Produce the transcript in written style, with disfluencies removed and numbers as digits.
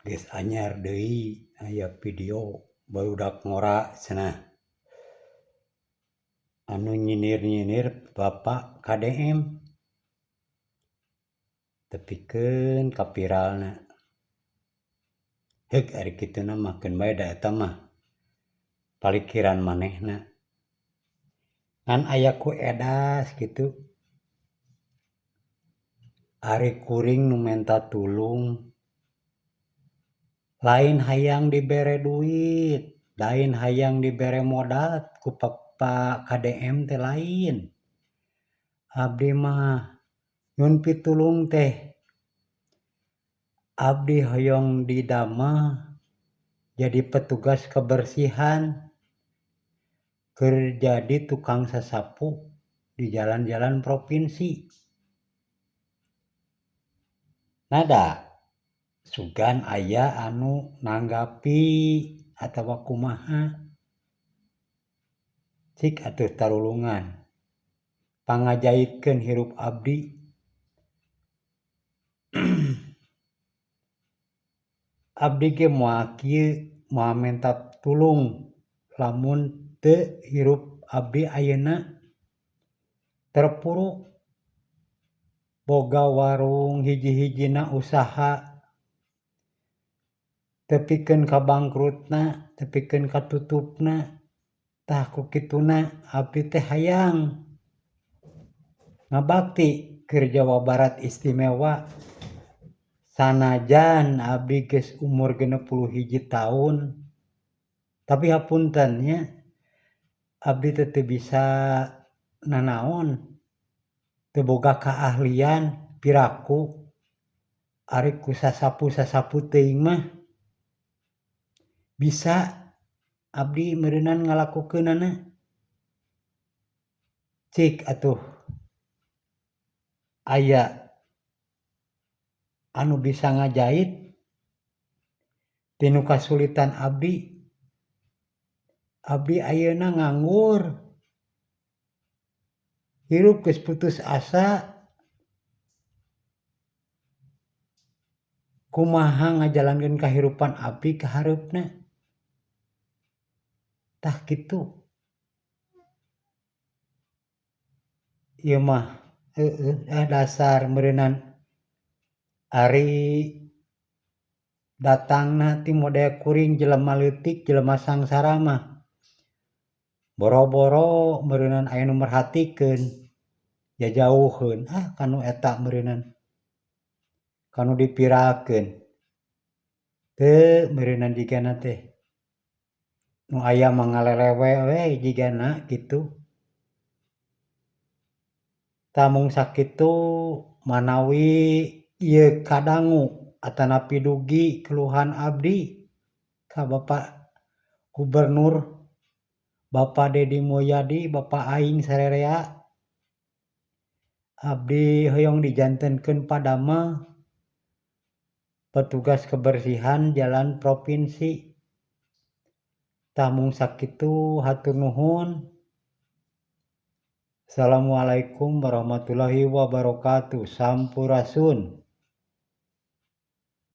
Geus anyar deui aya video barudak ngora cenah anu nyindir-nyindir Bapak KDM tepikeun ka viralna. Heuk ari kituna mah keun bae da eta mah palikiran manehna ngan aya ku edas kitu ari kuring nu menta tulung lain hayang dibere duit, lain hayang dibere modal ku Pak KDM teh lain. Abdi mah nyuhun pitulung teh abdi hoyong didamel jadi petugas kebersihan keur jadi tukang sasapu di jalan-jalan provinsi. Nada sugan aya anu nanggapi atawa kumaha cik atuh tarulungan pangajaitkeun hirup abdi. Abdi ge moal kieu moal menta tulung lamun teu hirup abdi ayeuna terpuruk boga warung hiji-hijina usaha tepikeun ka bangkrutna tepikeun ka tutupna tah ku kituna abdi teh hayang ngabakti keur Jawa Barat istimewa sanajan abdi geus umur 61 taun tapi hapunten nya abdi teh teu bisa nanaon teu boga kaahlian piraku ari ku sasapu-sasapu teuing mah bisa abdi meureunan ngalakukeunana cik atuh aya anu bisa ngajait tinu kasulitan abdi. Abdi ayeuna nganggur hirup geus putus asa kumaha ngajalankeun kahirupan abdi ka hareupna tah kitu ieu mah heueuh dasar meureunan ari datangna ti model kuring jelema leutik jelema sangsara mah boro-boro meureunan aya nu merhatikeun jajauheun ah kanu eta meureunan kanu dipiralkeun teu meureunan jigana teh nu aya mah ngalelewe we jigana kitu. Tah mung sakitu manawi ieu kadangu atanapi dugi keluhan abdi ka Bapak Gubernur Bapak Dedi Mulyadi Bapak aing sarerea abdi hoyong dijantenkeun padamel petugas kebersihan jalan provinsi. Tah mung sakitu hatur nuhun. Assalamualaikum warahmatullahi wabarakatuh. Sampurasun.